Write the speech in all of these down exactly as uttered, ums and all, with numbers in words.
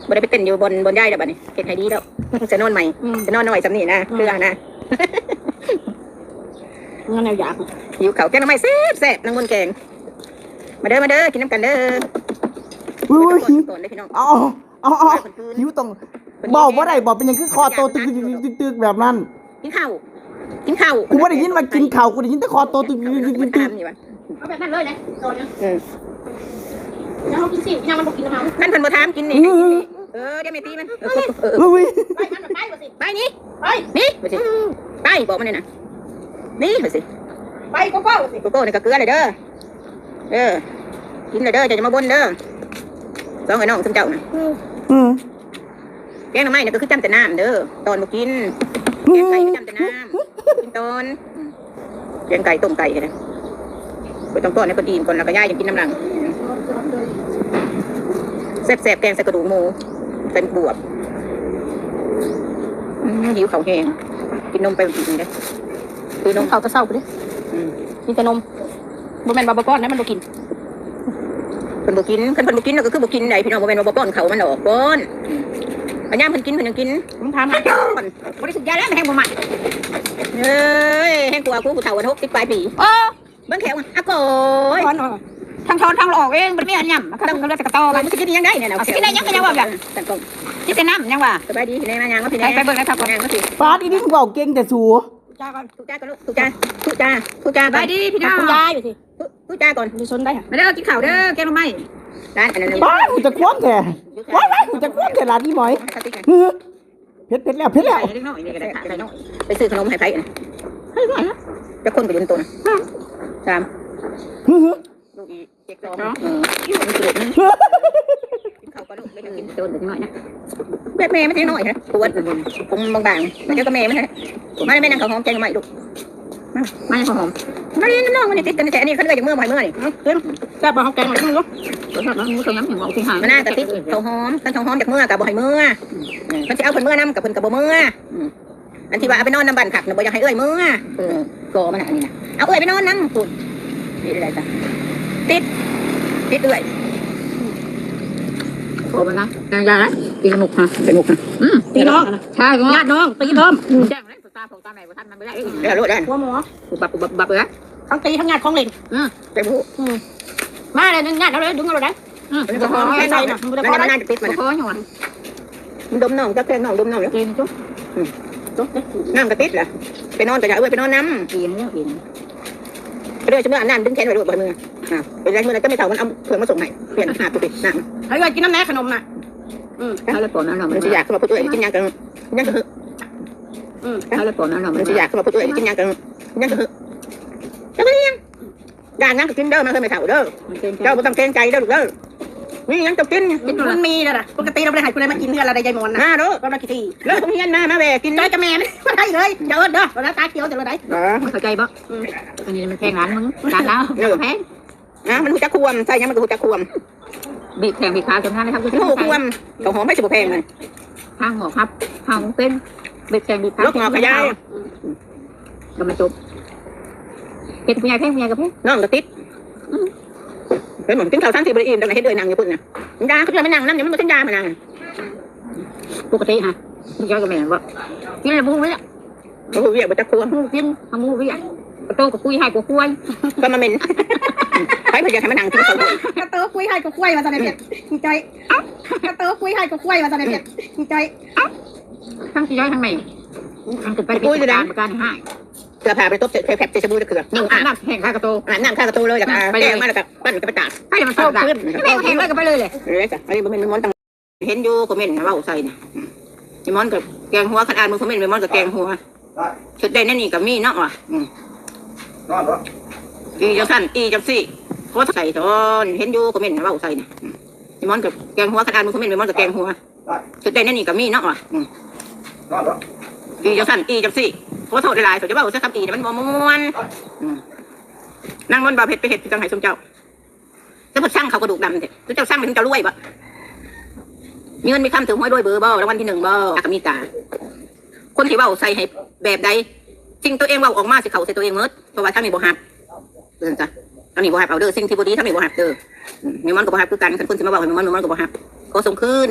บ่ได้ไปเต้นอยู่บน บนย้ายแล้วบัดนี้ เฮ็ดให้ดีแล้ว จะนอนใหม่ อืม จะนอนน้อยซำนี้นะ อืม เพื่อนะ นั่นแหละอยาก หิวข้าว แกงหน่อไม้แซ่บๆ นางมนต์แกง มาเด้อ มาเด้อ กินน้ำกันเด้อ อุ้ย ก่อนเด้อพี่น้อง เอา เอา เอา เอา หิวต้อง เว้าบ่ได้บ่ เป็นหยังคือคอโตตึกๆๆๆแบบนั้น กินข้าว กินข้าว กูบ่ได้ยินว่ากินข้าว กูได้ยินแต่คอโตตึกๆๆๆ เอาแบบนั้นเลยนะ โดนนะ เออ แล้วเขากินสิ ยังมันบ่กินแล้ว นั่นเพิ่นบ่ถามกินนี่ อืม เออ เดี๋ยวแม่ตีมัน เออ เออ เออ อุ้ย ไปมันไปบ่สิ ไปนี่ ไป นี่ ไปสิ ไป บอกมันเลยนะ นี่ ไปสิ ไปโกโก้สิ โกโก้นี่ก็เกลือเลยเด้อ เออ กินเลยเด้อ เจ้าจะมาบ่นเด้อ สองไอ้น้องซุมเจ้าน่ะ อืม แกงหน่อไม้นี่ก็คือจ้ำแต่น้ำเด้อ ตอนบ่กิน แกงไก่ก็จ้ำแต่น้ำ กินตอน แกงไก่ต้มไก่ก็ได้ บ่ต้องป้อนให้เพิ่นอิ่มก่อน แล้วก็ยายยังกินน้ำหลัง แซ่บๆ แกงใส่กระดูกหมู ใส่บวบ อืม หิวข้าวแฮง กินนมไปอีกเด้อ คือนม ข้าวแต่เช้าพุ้นเด้ อืม มีแต่นม บ่แม่นว่าบ่ป้อนนะ มันบ่กิน เพิ่นบ่กิน คันเพิ่นบ่กินแล้วก็คือบ่กินได้พี่น้อง บ่แม่นว่าบ่ป้อนข้าวมันดอก ป้อน อืม อันยามเพิ่นกินเพิ่นยังกิน มึงถามหา ป้อน บ่ได้สูบยาแล้ว มันแฮงบ่มา เอ้ย แฮงกว่ากู ผู้เฒ่าหกสิบปลายปี โอ้ เบิ่งแขวมัน อะโกย ถอนออก ทั้งถอนทั้งออกเอง บ่มีอันหยัง ทั้งเลือดกระตอ มันสิกินหยังได้เนี่ยนะ สิกินได้หยังก็ยังว่าแบบ สั่นกล้อง สิแต่น้ำยังว่า สบายดีพี่แน่ มายางมาพี่แน่ ไป ไปเบิ่งในโทรศัพท์ก่อน ยางมาพี่ ป๊าด อีนี่มึงเว้าเก่งแต่สู จ้าก่อน ทุจ้าก่อนลูก ทุจ้า ทุจ้า ทุจ้าก่อน สบายดีพี่น้อง คุณยายอยู่สิ ทุ ทุจ้าก่อน อยู่ซนได้ค่ะ มาเด้อ กินข้าวเด้อ แกงหน่อไม้ ร้านอันนั้น ป๊าด กูจะคว่ำแท้ ว้าย ว้าย กูจะคว่ำแท้ ร้านอีหมอย เฮ้อ เผ็ด เผ็ดแล้ว เผ็ดแล้ว ไข่เล็กน้อยนี่ก็ได้ ไข่น้อย ไปซื้อขนมให้ไผอัน ให้หน่อยนะ จะคนไปยืนตัวนะ สาม เฮ้อ ลูกอีก เจ็ดสอง เนาะ เออ มันเกิดนะ กินข้าวก่อนลูก ไม่ต้องกินโดนเด็กน้อยนะ แบบแม่มันเด็กน้อยฮะ ปวด ผมบางๆ มันเจอกับแม่มันฮะ มาเลยแม่นั่งข้าวหอมแกงใหม่ลูก มา มาข้าวหอม มาเรียนน้องมันนี่ติดกันแต่อันนี้เขาเรียกจากเมื่อบ่อยเมื่อนี่ เอ้า ขึ้น แซ่บบ่ข้าวแกงหน่อยนึงลูก แซ่บเนาะ มันก็ยังถึงบอกสิหา มาหน้ากับติดข้าวหอม คันข้าวหอมจากเมื่อกับบ่อยเมื่อ อืม คันสิเอาเพิ่นเมื่อนำกับเพิ่นกับบ่เมื่อ อืม อันที่ว่าเอาไปนอนนำบ้านพักน่ะ บ่อยากให้เอื้อยเมื่อ เออ ก่อมันน่ะอันนี้น่ะ เอาเอื้อยไปนอนนำพุ้น นี่อะไรจ้ะ ติด ติดเอื้อย โอ้มันนะ นางยาละ ตีนกฮะ เป็นนกฮะ อืม ตีน้อง ใช่ ญาติน้อง ตีน้อง แจ้งเลย ตาของตาแม่บ่ทันมันบ่ได้ เดี๋ยวโลดได้ หัวหมอ ปุบปับ ปุบปับ ปุบปับเลย ทั้งตีทั้งญาติของเล่น อืม เต็มหู อืม มาเลย ญาติเราเลย ดึงเอาเลย อืม มันก็พอ เอาไปใส่น่ะ มันก็พอ มันน่าจะติดมัน บ่พอหยังวะ มันดมน้อง จักแค่น้องดมน้องอยู่ กินจุ๊บ อืม จุ๊บ น้ำก็ติดแหละ ไปนอนก็อย่าเอื้อยไปนอนนำ กินเนี่ยกิน ไปเรื่อย เมื่ออาบน้ำดึงแขนไว้โลด บ่ให้เมื่อ อ่า เป็นไร มื้อนั้นก็ไม่เท่ามันเอาเครื่องมาส่งให้ เปลี่ยนหาบไปติดน้ำ ให้เอื้อยกินน้ำแน่ขนมน่ะ อืม เอาเลยปอนเอาหน่อย มันสิอยากขึ้นมาพูดเอื้อย กินหยังกัน กินหยังกันเถอะ อืม เอาเลยปอนเอาหน่อย มันสิอยากขึ้นมาพูดเอื้อย กินหยังกัน กินหยังกันเถอะ แล้วก็เลี้ยง ด่านหยังก็กินเด้อ มาเฮือนแม่เฒ่าเด้อ มันเกรงใจ เจ้าบ่ต้องเกรงใจเด้อลูกเด้อ มีหยังเจ้ากิน มันมีแล้วล่ะ ปกติเราบ่ได้ให้ผู้ใดมากินเฮือนเราได้ยายหมอนน่ะ มาเด้อ ก็มาขี้ที่ เลิกโรงเรียนมา มาแว่กิน จอยกับแม่มันบ่ได้เลย อย่าเอิ้นเด้อ เวลาตาเขียวจะเลยได้ อ๋อ เข้าใจบ่ อืม อันนี้มันแพงร้านมึง ร้านเรา เออ แพง อ่ะ มันฮู้จักความ ใส่หยังมันก็ฮู้จักความ บีบแข้งบีบขาจนท่านนะครับ มันฮู้ความ ข้าวหอมไผสิบ่แพงมัน ทางหมอครับ ทางเป็น บีบแข้งบีบขา ลกงอกขยาย ก็มาจบ เฮ็ดผู้ใหญ่แพง ผู้ใหญ่ก็แพง น้องก็ติด อืม เห็นบ่ กินข้าวสามสี่บ่ได้อิ่ม แต่เห็นเอื้อยนั่งอยู่พุ้นน่ะ มันด่าเขาจะมานั่งนำ ยังมันบ่ทันด่ามานั่ง ปกติฮะ ผู้ใหญ่ก็แม่นบ่ กินแล้วบ่ฮู้เรื่อง บ่ฮู้เวียกบ่จักครัว ฮู้กิน ทำฮู้เวียก กระโตกระปุยให้กว่าควาย ก็มาเหม็น ไผเพิ่นอยากให้มานั่งกินข้าว กระโตกระปุยให้กว่าควาย ว่าซั่นน่ะเพิ่น จอย กระโตกระปุยให้กว่าควาย ว่าซั่นน่ะเพิ่น จอย ทั้งสิย้อยทั้งแม่ ทั้งสิไป ปุยอยู่ไหน ประการให้ เสื้อผ้าไปตบใส่แผลบใส่สบู่จักเทื่อ อาบน้ำแห้งคากระโต อาบน้ำคากระโตเลย แล้วก็ ไปเลย แกงมาแล้วก็ปั้นก็ไปตาก ให้มันเข้ากัน แม่แห้งแล้วก็ไปเลยเลย เออจ้ะ อันนี้บ่แม่นมัน เห็นอยู่คอมเมนต์นะเว้าใส่น่ะ อืม แม่มอนก็แกงหัว คันอ่านมึงคอมเมนต์ แม่มอนก็แกงหัว ชุดได้แนวนี้ก็มีเนาะว่ะ อืม นอนบ่ อีจังซั่น อีจังซี่ โคตรใส่ตอน เห็นอยู่คอมเมนต์นะเว้าใส่น่ะ อืม แม่มอนก็แกงหัว คันอ่านมึงคอมเมนต์ แม่มอนก็แกงหัว ชุดได้แนวนี้ก็มีเนาะว่ะ อืม นอนบ่ อีจังซั่น อีจังซี่ ขอโทษหลายๆ เขาจะเว้าซะคำอีนี่มันบ่ม่วน อืม นางมนต์บ่าวเพชรไปเฮ็ดคือจังไห้ซุมเจ้า แต่เพิ่นสั่งเขากระดูกดำเด้ คือเจ้าสั่งให้เจ้ารวยบ่ มีเงินมีคำถือหวยรวยเบอร์บ่ รางวัลที่หนึ่งบ่ อากามีตา คนที่เว้าใส่ให้แบบใด สิ่งตัวเองเว้าออกมาสิเข้าใส่ตัวเองหมด เพราะว่าทางนี้บ่ฮับ เอิ้นซะ ทางนี้บ่ฮับเอาเด้อ สิ่งที่บ่ดีทางนี้บ่ฮับเด้อ อืม แม่มอนก็บ่ฮับคือกัน คันคนสิมาเว้าให้แม่มอน แม่มอนก็บ่ฮับ ขอส่งคืน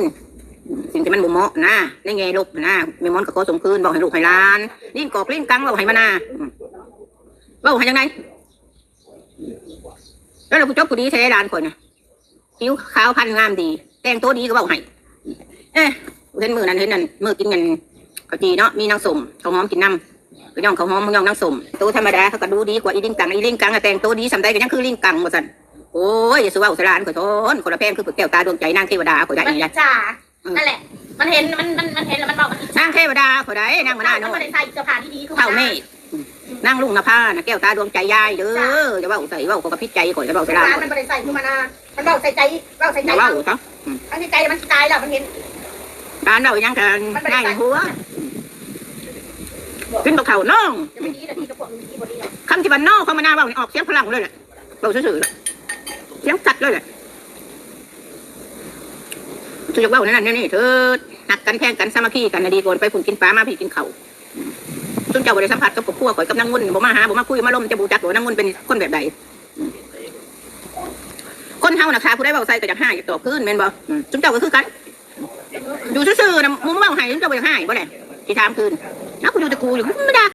สิ่งที่มันบ่เหมาะนะ ในแง่ลบนะ แม่หมอนก็ขอส่งคืน เว้าให้ลูกให้หลาน ลิ้นกอกลิ้นกัง เว้าให้มานา อืม เว้าให้จั่งใด แล้วเราผู้จบผู้ดีแท้หลานข่อยนะ ผิวขาวพรรณงามดี แต่งตัวดีก็เว้าให้ เอ๊ะ เห็นมื้อนั้น เห็นนั่น มื้อกินกันข้าวจี่เนาะ มีนางส้ม ข้าวหอมกินนำ ก็ย่องข้าวหอม ย่องนางส้ม ตัวธรรมดาเขาก็ดูดีกว่าอีลิงกัง อีลิงกังอะแต่งตัวดีส่ำใดก็ยังคือลิงกังว่าซั่น โอ้ย อย่าสิเว้าใส่หลานข่อยทน คนละแพงคือแก้วตาดวงใจนางเทวดาข่อยได้ มัน อีหยัง จ้า อืม นั่นแหละ มันเห็น มัน มัน มันเห็นแล้วมันบอกมันอิจฉา นางเทวดาข่อยได้ นางมานา มัน น้อย ไม่ได้ใส่เสื้อผ้าที่ดีคือ เฒ่าเมฆ นางลุงนภาน่ะ แก้วตาดวงใจยายเด้อ จ้ะ อย่าเว้าใส่ เว้าข่อยก็ผิดใจข่อย อย่าเว้าใส่หลาน มันไม่ได้ใส่คือมานา มันเว้าใส่ใจ เว้าใส่ใจ อย่าเว้าซะ อืม มันใส่ใจมันตายแล้ว มันเห็น หลานเว้าอีหยังกัน มันไม่ได้ ง่าย ใส่ หัว กินบักเฒ่าน้อง จะไม่ดีนะพี่กับพวกนี้ดีบ่ดีหรอก คำที่บ้านนอกเขามานาเว้านี่ออกเสียงฝรั่งเลยแหละ เว้าซื่อๆ เสียงสัตว์เลยแหละ สุอยากเว้าแนวนั้นแนวนี้เถิด หักกันแพงกันสามัคคีกันน่ะดีกว่า ไปพุ่นกินปลามาพี่กินข้าว ซุมเจ้าบ่ได้สัมผัสกับครอบครัวข่อยกับนางมนต์ บ่มาหาบ่มาคุยมาลม จะบ่จักว่านางมนต์เป็นคนแบบใด คนเฮาน่ะค่ะ ผู้ใดเว้าใส่ก็อยากฮ้ายอยากตอบคืนแม่นบ่ อืม ซุมเจ้าก็คือกัน อยู่ซื่อๆน่ะ หมู่เว้าฮ้าย ซุมเจ้าบ่อยากฮ้ายบ่แหละ สิถามคืน เอ้า กูอยู่แต่กูอยู่ มึงมาด่า